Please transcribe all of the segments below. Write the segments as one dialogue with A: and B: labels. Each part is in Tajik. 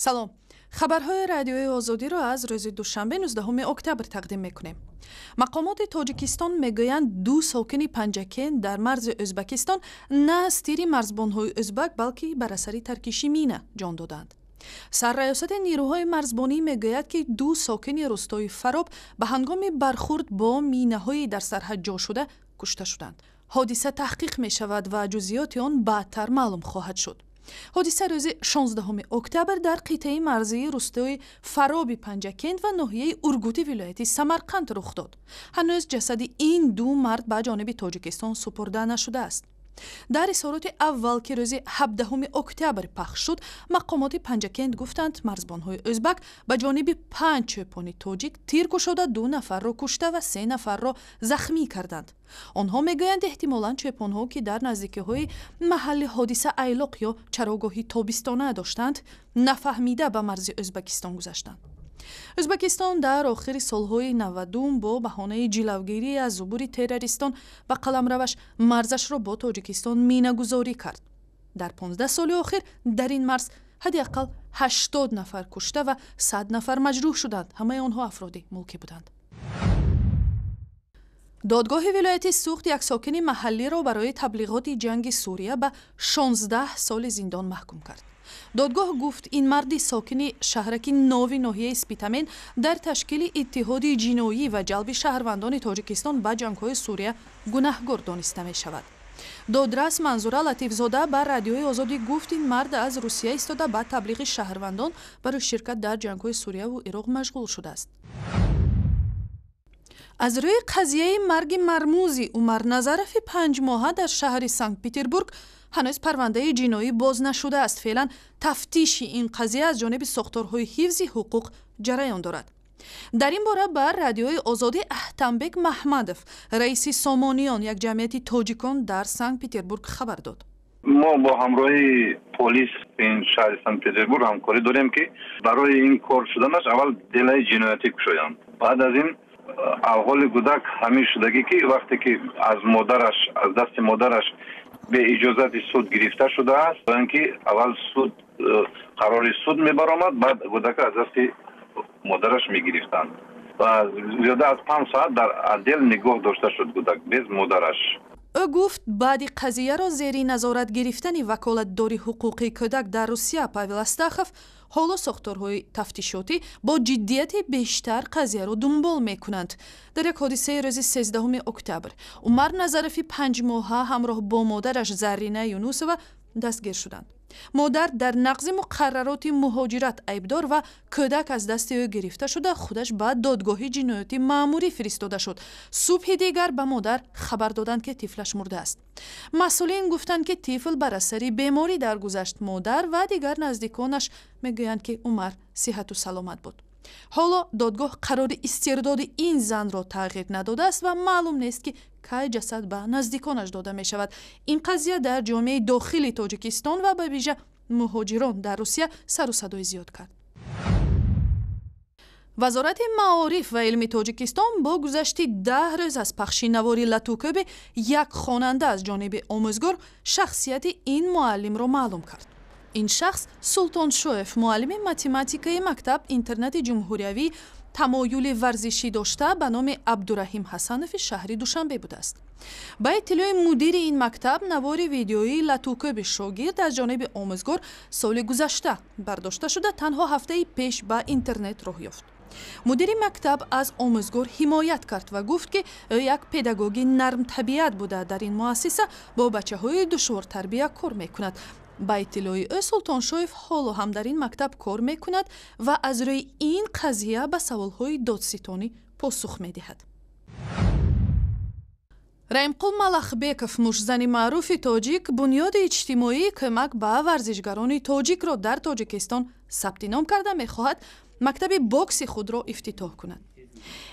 A: Салом, хабарҳои Радиои Озодиро аз рӯзи душанбе, 19 октябр тақдим мекунем. Мақомоти Тоҷикистон мегӯянд, ду сокини Панҷакент дар марзи Ӯзбакистон на аз тири марзбонҳои ӯзбак, балки бар асари таркиши мина ҷон доданд. Сарраёсати нирӯҳои марзбонӣ мегӯяд, ки ду сокини рустои Фароб ба ҳангоми бархурд бо минаҳои дар сарҳад ҷо шуда кушта шуданд. Ҳодиса таҳқиқ мешавад ва ҷузъиёти он баъдтар маълум хоҳад шуд. Ҳодиса рӯзи 16 октябр дар қитъаи марзии рустои Фароби Панҷакент ва ноҳияи Ургути вилояти Самарқанд рух дод. Ҳанӯз ҷасади ин ду мард ба ҷониби Тоҷикистон супурда нашудааст. Дар изҳороти аввал, ки рӯзи 17 октябр пахш шуд, мақомоти Панҷакент гуфтанд, марзбонҳои ӯзбак ба ҷониби панҷ чӯпони тоҷик тир кушода, ду нафарро кушта ва се нафарро захмӣ карданд. Онҳо мегӯянд, эҳтимолан чӯпонҳо, ки дар наздикиҳои маҳалли ҳодиса айлоқ ё чарогоҳи тобистона доштанд, нафаҳмида ба марзи Ӯзбакистон гузаштанд. Ӯзбекистон дар охири солҳои 90-ум бо баҳонаи ҷилавгирӣ аз зубури террористон ба қаламраваш марзашро бо Тоҷикистон минагузорӣ кард. Дар 15 соли охир дар ин марз ҳадди ақал 80 нафар кушта ва 100 нафар маҷрӯҳ шуданд. Ҳамаи онҳо афроди мулкӣ буданд. Додгоҳи вилояти Суғд як сокини маҳаллиро барои таблиғоти ҷанги Сурия ба 16 соли зиндон маҳкум кард. Додгоҳ гуфт, ин марди сокини шаҳраки Нови ноҳияи Спитамен дар ташкили иттиҳоди ҷиноӣ ва ҷалби шаҳрвандони Тоҷикистон ба ҷангҳои Сурия гунаҳгор дониста мешавад. Додрас Манзура Латифзода ба Радиои Озодӣ гуфт, ин мард аз Русия истода ба таблиғи шаҳрвандон барои ширкат дар ҷангҳои Сурияву Ироқ машғул шудааст. Аз рӯи қазияи марги мармузи Умар Назарови 5-моҳа дар шаҳри Санкт Петербург ҳанӯз парвандаи ҷиноӣ боз нашудааст. Феълан тафтиши ин қазия аз ҷониби сохторҳои ҳифзи ҳуқуқ ҷараён дорад. Дар ин бора ба Радиои Озодӣ Аҳтамбек Маҳмадов, раиси Сомониён, як ҷамъияти тоҷикон дар Санкт Петербург, хабар дод.
B: Мо бо ҳамроҳии полис ин шаҳри Санкт Петербург ҳамкорӣ дорем, ки барои ин кор шуданаш аввал делаи ҷиноятӣ кушоянд. Баъд аз ин аҳволи кӯдак ҳамин шудагӣ, ки вақте ки аз модараш, аз дасти модараш беиҷозати суд гирифта шудааст, ин ки аввал суд, қарори суд мебаромад, баъд кӯдака аз дасти модараш мегирифтанд ва зиёда аз 5 соат дар отдел нигоҳ дошта шуд кӯдак без модараш.
A: Ӯ гуфт, баъди қазияро зери назорат гирифтани ваколатдори ҳуқуқии кӯдак дар Русия Павел Астахов, ҳоло сохторҳои тафтишотӣ бо ҷиддияти бештар қазияро дунбол мекунанд. Дар як ҳодисаи рӯзи 13 октябр Умар Назарови 5-моҳа ҳамроҳ бо модараш Заррина Юнусова дастгир шуданд. Модар дар нақзи муқаррароти муҳоҷират айбдор ва кӯдак аз дасти ӯ гирифта шуда, худаш ба додгоҳи ҷиноятӣ маъмурӣ фиристода шуд. Субҳи дигар ба модар хабар доданд, ки тифлаш мурдааст. Масъулин гуфтанд, ки тифл бар асари беморӣ даргузашт. Модар ва дигар наздиконаш мегӯянд, ки Умар сиҳату саломат буд. Ҳоло додгоҳ қарори истирдоди ин занро тағйир надодааст ва маълум нест, ки кай ҷасад ба наздиконаш дода мешавад. Ин қазия дар ҷомеаи дохили Тоҷикистон ва ба вижа муҳоҷирон дар Русия сару садои зиёд кард. Вазорати маориф ва илми Тоҷикистон бо гузашти 10 рӯз аз пахши навори латукӯби як хонанда аз ҷониби омӯзгор шахсияти ин муаллимро маълум кард. Ин шахс Султоншоев, муаллими математикаи мактаб интернати ҷумҳуриявӣ тамоюли варзишӣ дошта ба номи Абдураҳим Ҳасанови шаҳри Душанбе будааст. Ба иттилои мудири ин мактаб, навори видеоии латукӯби шогирд аз ҷониби омӯзгор соли гузашта бардошта шуда, танҳо ҳафтаи пеш ба интернет роҳ ёфт. Мудири мактаб аз омӯзгор ҳимоят кард ва гуфт, ки ӯ як педагоги нармтабиат буда, дар ин муассиса бо бачаҳои душвортарбия кор мекунад. Ба иттилои ӯ, Султоншоев ҳоло ҳам дар ин мактаб кор мекунад ва аз рӯи ин қазия ба саволҳои додситонӣ посух медиҳад. Раимқул Малахбеков, муштзани маъруфи тоҷик, бунёди иҷтимоии кӯмак ба варзишгарони тоҷикро дар Тоҷикистон сабти ном карда, мехоҳад мактаби бокси худро ифтитоҳ кунад.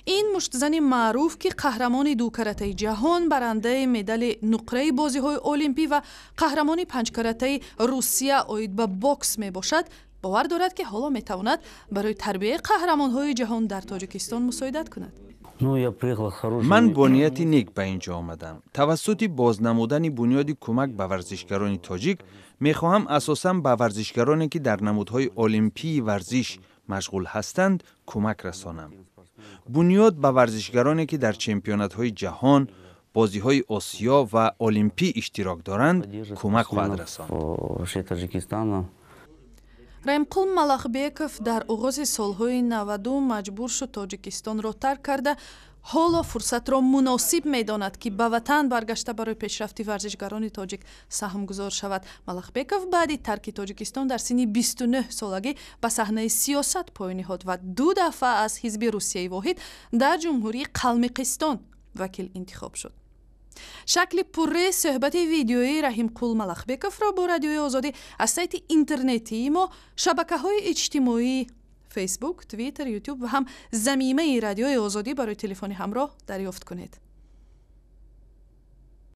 A: Ин муштзани маъруф, ки қаҳрамони дукаратаи ҷаҳон, барандаи медали нуқраи бозиҳои олимпӣ ва қаҳрамони панҷкаратаи Русия оид ба бокс мебошад, бовар дорад, ки ҳоло метавонад барои тарбияи қаҳрамонҳои ҷаҳон дар Тоҷикистон мусоидат кунад.
C: Ман бо нияти нек ба ин ҷо омадам. Тавассути боз намудани бунёди кӯмак ба варзишгарони тоҷик мехоҳам асосан ба варзишгароне, ки дар намудҳои олимпии варзиш машғул ҳастанд, кӯмак расонам. Бунёд ба варзишгароне, ки дар чемпионатҳои ҷаҳон, бозиҳои Осиё ва олимпӣ иштирок доранд, кӯмак хоҳад расонд.
A: Раимқул Малахбеков дар оғози солҳои 90-ум маҷбур шуд Тоҷикистонро тарк карда, ҳоло фурсатро муносиб медонад, ки ба ватан баргашта, барои пешрафти варзишгарони тоҷик саҳмгузор шавад. Малахбеков баъди тарки Тоҷикистон дар синни 29 солагӣ ба саҳнаи сиёсат пой ниҳод ва ду дафъа аз ҳизби Русияи воҳид дар Ҷумҳурии Қалмиқистон вакил интихоб шуд. Шакли пурраи суҳбати видеоии Раҳимқул Малахбековро бо Радиои Озодӣ аз сайти интернетии мо, шабакаҳои иҷтимоӣ, Фейсбук, Твиттер, Ютуб ва ҳам замимаи Радиои Озодӣ барои телефони ҳамроҳ дарёфт кунед.